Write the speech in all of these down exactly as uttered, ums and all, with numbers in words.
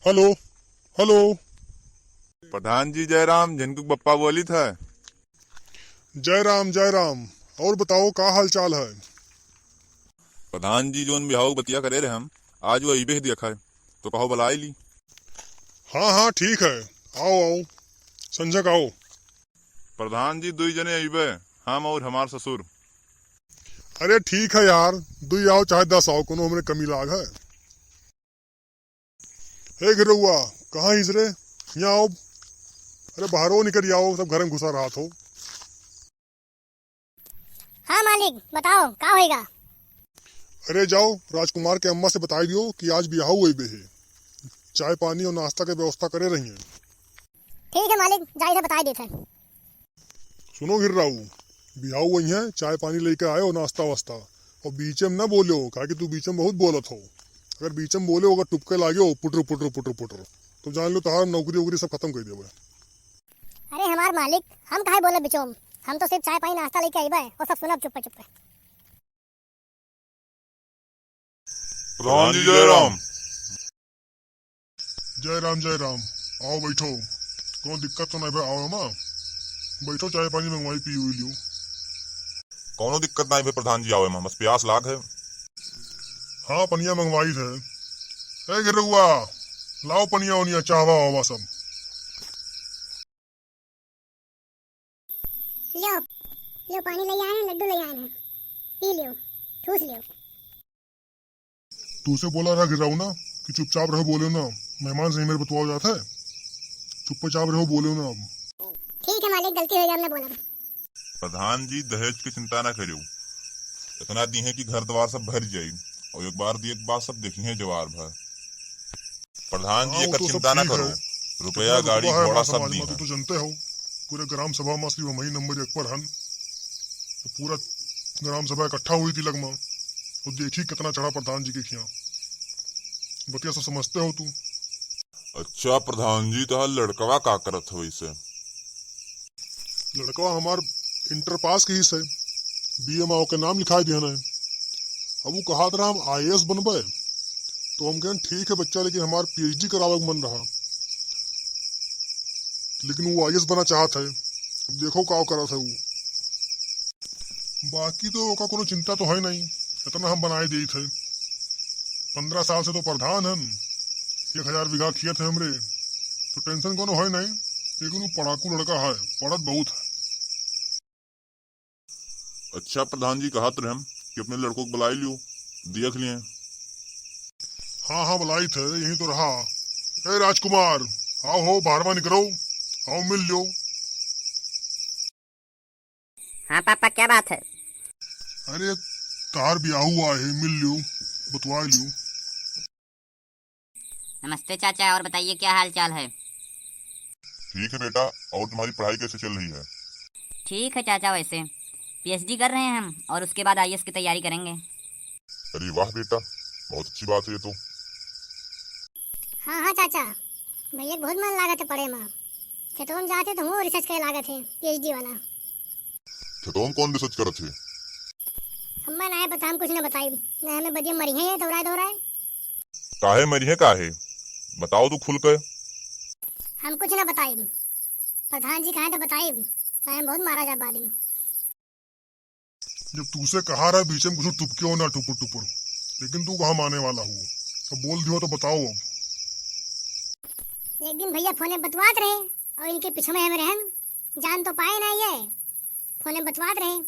हेलो, हेलो। प्रधान जी जय राम, झिनकू के बप्पा बोलित है। जय राम, जय राम। और बताओ, का हाल चाल है? प्रधान जी, जौन बिहाव के बतिया करे रहे हम, आज वो अइबे ही देखा है, तो कहो बुलाए ली। हाँ, हाँ, ठीक है, आओ, आओ, संझक आओ। प्रधान जी, दुई जने अइबे, हम और हमार ससुर। अरे ठीक है यार, दुई आओ चाहे दस आओ, कोनो हमरे कमी लाग है। ए घिरौआ, कहाँ हिस रे? यहाँ आओ। अरे बाहरो निकल आओ, सब घर में घुसा रहत हो। हाँ मालिक, बताओ, का होएगा? अरे जाओ, राजकुमार के अम्मा से बताई दियो कि आज बियाह हुए बे है, चाय पानी और नाश्ता के व्यवस्था करे रही है। ठीक है मालिक, जाई से बताई देत है। सुनो घिर्राऊ, बिहाऊ वही है, चाय पानी लेके आयो, नाश्ता वास्ता, और बीचे में ना बोलो, काहे कि तू बीचे में बहुत बोलत हो। अगर बीचे में बोले, अगर टुपके लागे हो, पुटर पुटर पुटर पुटर, तो जान लो, तहार नौकरी वोकरी सब खत्म कर देबे। अरे हमार मालिक, हम काहे बोले बिचोम? हम तो सिर्फ चाय पानी नाश्ता लेके आइबे और सब सुनब चुप्पे चुप्पे। प्रधान जी, जय राम। जय राम, जय राम। आओ, बैठो। कोनो दिक्कत तो नहीं भाई, आओ ना। बैठो, चाय पानी मंगवाई, पी उई लियो। कोनो दिक्कत नहीं भाई प्रधान जी, आओ, बस प्यास लाग है। हाँ, पनिया मंगवाई है। ए गिरुआ, लाओ पनिया उनिया, चाहवा वावा सब। ल्यो, ल्यो पानी ले आए हैं, लड्डू ले आए हैं, पी ल्यो, ठूस ल्यो। तूसे बोला रहा गिराऊ ना कि चुपचाप रहो, बोलो ना, मेहमान से ही मेरे बतुआओ जात है, चुपचाप रहो, बोलो ना अब। ठीक है मालिक, गलती हो गई, हमने बोला। प्रधान जी दहेज की चिंता ना करियो, इतना दी है कि घर द्वार सब भर जाई, और एक बार दी एक बार सब देखी है जवार भर। प्रधान जी, हाँ, वो एकर तो सब चिंता ना ठीक करो, है। रुपया, कितना गाड़ी, रुतबा है घोड़ा हमारे सब समाज दी में, तू है। तो जनते हो, पूरे ग्राम सभा में सिर्फ हम ही नंबर एक पर हन। तो पूरा ग्राम सभा इकट्ठा हुई थी लगमा, वो देखी कितना चढ़ा प्रधान जी के खिया। बतिया सब समझते हो तू। अच्छा प्रधान जी, तो लड़कवा का करत हो इसे? लड़कवा हमार इंटर पास कइस है, बीए में ओके नाम लिखाए दिहन है। अब वो कहत रहा हम आईएएस बनबे, तो हम कहन ठीक है बच्चा, लेकिन हमार पीएचडी करावे के मन रहा, लेकिन वो आईएएस बना चाहत है। अब देखो का करत है वो। बाकी तो ओका कोनो चिंता तो है नहीं, इतना हम बनाए देत है। पन्द्रह साल से तो प्रधान हन, एक हजार बीघा खेत है हमरे, तो टेंशन कोनो है नहीं, लेकिन वो पढ़ाकू लड़का है, पढ़त बहुत है। अच्छा प्रधान जी, कहत रहे हम कि अपने लड़कों को बुलाई लियो, देख लिए। हाँ, हाँ, बुलाई थे, यहीं तो रहा। ए राजकुमार, आओ हो, बाहर में निकलो, आओ मिल लो। हाँ पापा, क्या बात है? अरे, तार ब्याह हुआ है, मिल लियो, बतवा लियो। नमस्ते चाचा, और बताइए क्या हाल चाल है? ठीक है बेटा, और तुम्हारी पढ़ाई कैसे चल रही है? ठीक है चाचा, वैसे पीएचडी कर रहे हैं हम और उसके बाद आईएएस की तैयारी करेंगे। अरे वाह बेटा, बहुत अच्छी बात है ये तो। हाँ, हाँ चाचा, भैया के बहुत मन लागत है पढ़े में। खेतवन जाते तो हूँ रिसर्च करे लागत है, पीएचडी वाला। खेतवन कौन रिसर्च करत है? हमें ना पता, हम कुछ ना बताई, ना हमें बदिया मरी है ये दौड़ाए दौड़ाए। काहे मरी है काहे? बताओ तो खुल के। हम कुछ ना बताई, प्रधान जी कहे तो बताई, ना हम बहुत मारा जा बाद में। जब तूसे कहा रहा बीच में कुछ टुपके हो ना टुपुर टुपुर, लेकिन तू कहाँ माने वाला हो? अब बोल दियो तो बताओ अब। एक दिन भैया फोने बतवात रहे और इनके पीछे में हम रहन, जान तो पाए ना ये। फोने बतवात रहे,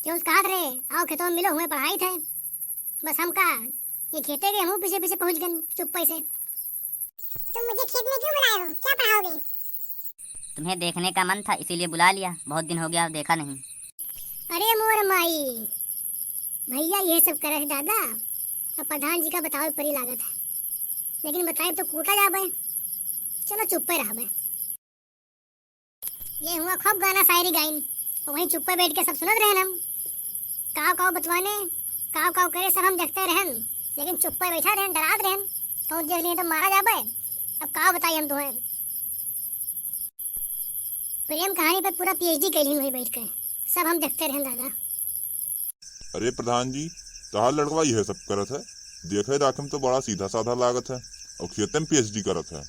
क्यों कहत रहे, आओ खेतों में मिलो, हुए पढ़ाई थे। बस हम का, ये खेते गए, हम पीछे पीछे पहुँच गए चुप्पे से। तुम मुझे खेत में क्यों बुलाए हो, क्या पढ़ाओगे? तुम्हें देखने का मन था, इसीलिए बुला लिया, बहुत दिन हो गया, देखा नहीं। अरे मोर माई, भैया ये सब करे है दादा, अब प्रधान जी का बतावे परी लागत है, लेकिन बताए तो कूटा जाबे, चलो चुप्पे रहबे। ये हुआ खूब गाना शायरी गाइन, वहीं चुप्पे बैठ के सब सुनत रहन हम। काव काव बतवाने, काव काव करे, सब हम देखते रहन, लेकिन चुप्पे बैठा रहन, डरात रहन, कहूँ देख लिए तो मारा जाबे। अब काव बताई हम तुम्हें, प्रेम कहानी पे पूरा पीएचडी कैलिन वहीं बैठ के, सब हम देखते रहन दादा। अरे प्रधान जी, तहार लड़कवा यह सब करत है, देखे राखे में तो बड़ा सीधा साधा लागत है, और खेते में पीएचडी करत है।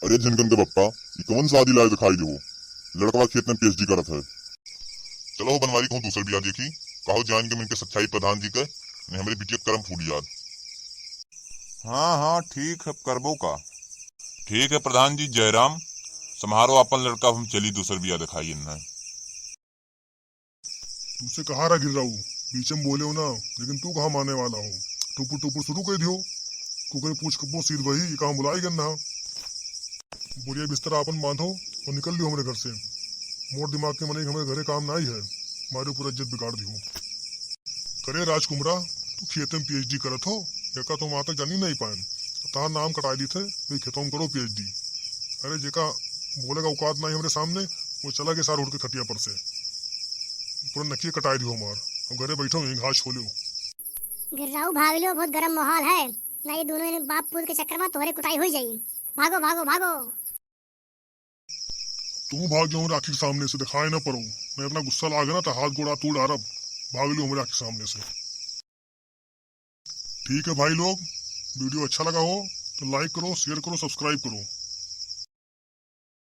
अरे झनकन के बप्पा, ई कवन शादी लायक दिखाई देहो? लड़कवा खेत में पीएचडी करत है। चलो हो बनवारी, कहूँ दूसर बियाह देखी, कहो जान के मिनके सच्चाई प्रधान जी के, नहीं हमरे बिटिया के करम फूट जात। हाँ, हाँ, ठीक है, करबो का। ठीक है प्रधान जी, जयराम, सम्हारो आपन लड़का, हम चली दूसर बियाह दिखाई इन्हें। तुसे कहा रहा गिर्राऊ, बीच में बोले हो ना, लेकिन तू कहाँ माने वाला हो? टुपुर टुपुर शुरू कर दियो, कुकरे पूछ कपो सीध वही, ये कहाँ बुलाई गन्ना? बोरिया बिस्तरा आपन बांधो और निकल लियो हमरे घर से। मोर दिमाग के मनई हमरे घरे काम नाई है, मारे पूरा इज्जत बिगाड़ दियो। करे राजकुमरा, तू खेते में पीएचडी करत हो, एका तो वहाँ तक जानी नहीं पाएन। तहार नाम कटाई दी थे, वही खेतों में करो पीएचडी। अरे जेका बोले का औकात नाई हमरे सामने, वो चला गया सार उठ के खटिया पर से। पूरा नकिए कटाई दियो हमार। अब घरे बैठो, यहीं घास छोलो। गिर्राऊ भाग लियो, बहुत गरम माहौल है ना, ये दोनों इन्हें बाप पूत के चक्कर में तोहरे कुटाई हो जाई। भागो, भागो, भागो। तू भाग जाओ हमरे आँखी के सामने से, दिखाई ना पड़ो। मैं इतना गुस्सा लागे ना तो हाथ गोड़ा तोड़ डारब। भाग लियो हमरे आँखी के सामने से। ठीक है भाई लोग, वीडियो अच्छा लगा हो तो लाइक करो, शेयर करो, सब्सक्राइब करो।